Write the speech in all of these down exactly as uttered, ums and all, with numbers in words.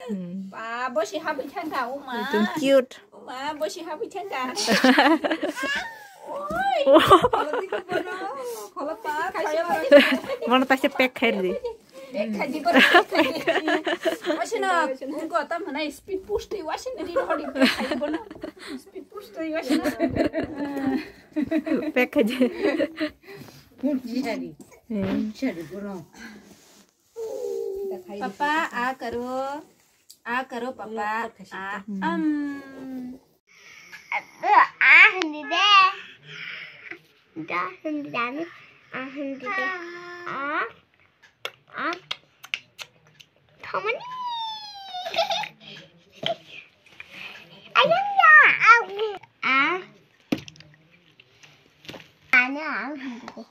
Hmm. Ba, bosi habwi thangkha, o ma. Ekdom cute. O ma, bosi habwi thangkha. Oi. Kholo dikhe bono. Kholo pa, khayo. Bono taisa pack khai di. Pack khai di, bono pack khai di. Wasino, unko tam hwnai speed post twi wasino di hori pack khai bono. Speed post twi wasino. Pack khai di. Pun jari. Hmm. Jari bono. पापा, आ करो, आ करो पापा, आ, अम। आ हिंदी दे। आ हिंदी जाने, आ हिंदी दे। आ, आ, थमनी। आयंगा, आ, आ। आने आ हिंदी दे।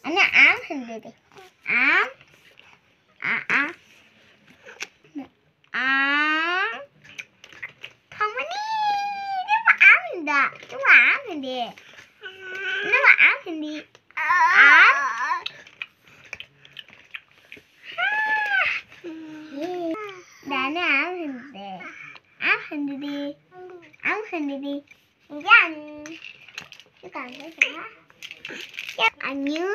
आने आ हिंदी दे। आ। A, a. A. Thomani, nima a hinda. Nima a hindi. Nima a hindi. A. Dana a hindi. A hindi di. A hindi di. Yan. Anyu.